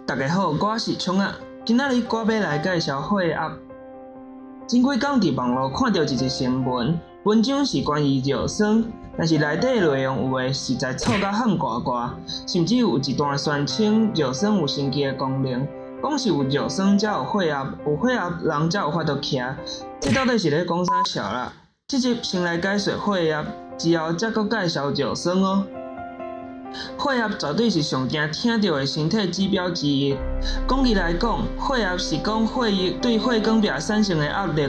大家好，我是聰仔，今仔日我欲來介紹血壓。前幾工佇網路看著一則新聞，文章是關於尿酸，但是內底內容有的實在錯甲譀呱呱，甚至有一段宣稱尿酸有神奇的功能，講是有尿酸才有血壓，有血壓人才有法度徛，這到底是咧講啥潲啦？這集先來解說血壓，之後才閣介紹尿酸喔。血壓絕對是上驚聽著的身體指標之一。廣義來講，血壓是講血液對血管壁產生的壓力。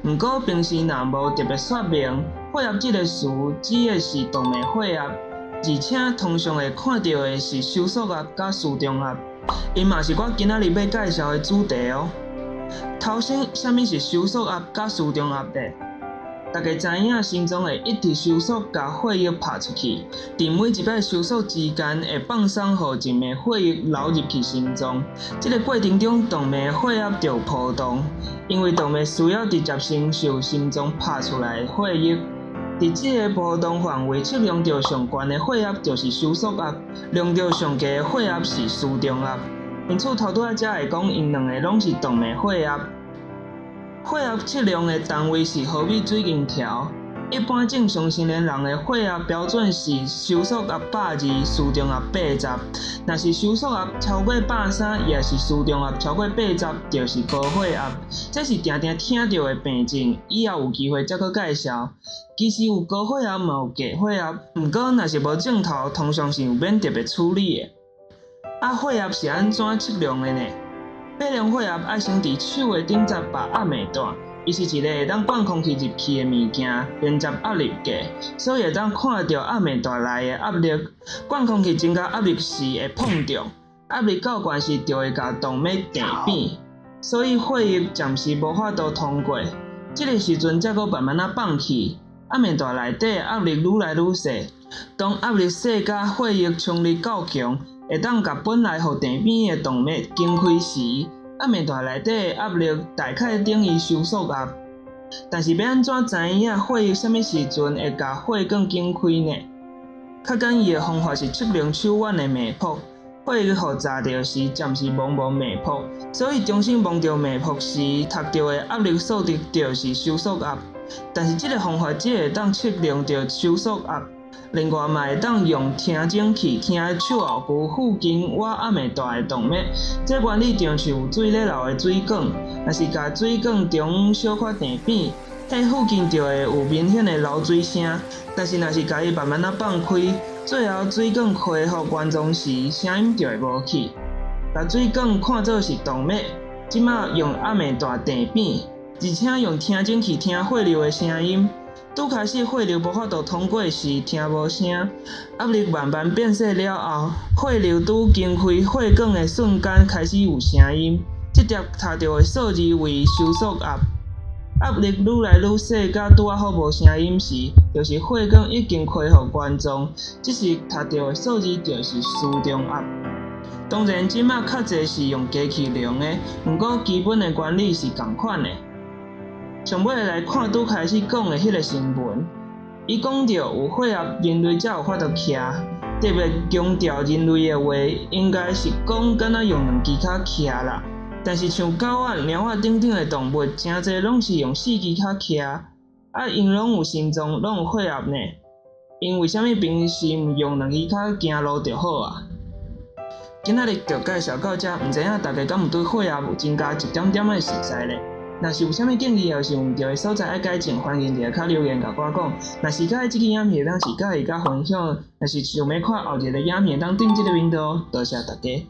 毋過平時若無特別說明，血壓這個詞指的是動脈血壓，而且通常會看著的是收縮壓佮舒張壓。𪜶嘛是我今仔日欲介紹的主題喔。頭先，啥物是收縮壓佮舒張壓呢？大家知影，心臟會一直收縮，共血液拍出去。佇每一擺收縮之間，會放鬆予靜脈血液流入去心臟。這个過程中，動脈血壓就有波動，因為動脈需要直接承受心臟拍出來的血液。佇這个波動範圍測量著上懸的血壓就是收縮壓，量著上低的血壓是舒張壓。因此，頭拄仔才會講，𪜶兩个攏是動脈血壓。血壓測量的單位是毫米水銀條。一般正常成年人的血壓標準是收縮壓120，舒張壓80。若是收縮壓超過130，抑是舒張壓超過80，就是高血壓。這是定定聽著的病症，以後有機會才閣介紹。其實有高血壓嘛有低血壓，毋過若是無症頭，通常是毋免特別處理的。啊，血壓是按怎測量的呢？欲量血壓愛先佇手的頂節縛壓脈帶，伊是一个會當灌空氣入去的物件，連接壓力計，所以會當看著壓脈帶內的壓力。灌空氣增加壓力時會膨脹，壓力夠懸時就會共動脈墊扁，所以血液暫時無法度通過。這个時陣才閣慢慢仔放氣，壓脈帶內底壓力愈來愈細。當壓力細甲血液衝力夠強，會當共本來予墊扁的動脈撐開時，壓脈帶內底的壓力大概等於收縮壓。但是欲按怎知影血液啥物時陣會共血管撐開呢？較簡易的方法是測量手腕的脈搏，血液予閘著時暫時摸無脈搏，所以中心摸著脈搏時，讀著的壓力數值就是收縮壓。但是這个方法只會當測量著收縮壓。另外嘛會當用聽診器聽手後龜附近倚壓脈帶的動脈，這原理就像有水咧流的水管，若是共水管中小可墊扁，彼附近就會有明顯的流水聲。但是若是共伊慢慢仔放開，最後水管恢復原狀時，聲音就會無去。共水管看做是動脈，這馬用壓脈帶墊扁，而且用聽診器聽血流的聲音。拄開始血流無法度通過時，聽無聲。壓力慢慢變細了後，血流拄撐開血管的瞬間開始有聲音。這粒讀著的數字為收縮壓。壓力愈來愈細，甲拄仔好無聲音時，就是血管已經恢復原狀。這時讀著的數字就是舒張壓。當然，這馬較濟是用機器量的，毋過基本的原理是仝款的。上尾來看拄開始講的彼个新聞，伊講著有血壓，人類才有法度徛。特別強調人類的話，應該是講敢若用兩支跤徛啦。但是像狗仔、貓仔等等的動物，誠濟攏是用四支跤徛，啊，𪜶攏有心臟，攏有血壓呢。𪜶為啥物平時毋用兩支跤行路就好啊？今仔日就介紹到遮，毋知影大家敢有對血壓有增加一點點的熟似咧？若是有啥物建議，抑是有毋對的所在愛改進，歡迎佇下跤留言共我講。若是佮意這支影片，當是佮意佮分享；若是想欲看後一个影片，當訂這个頻道。多謝大家。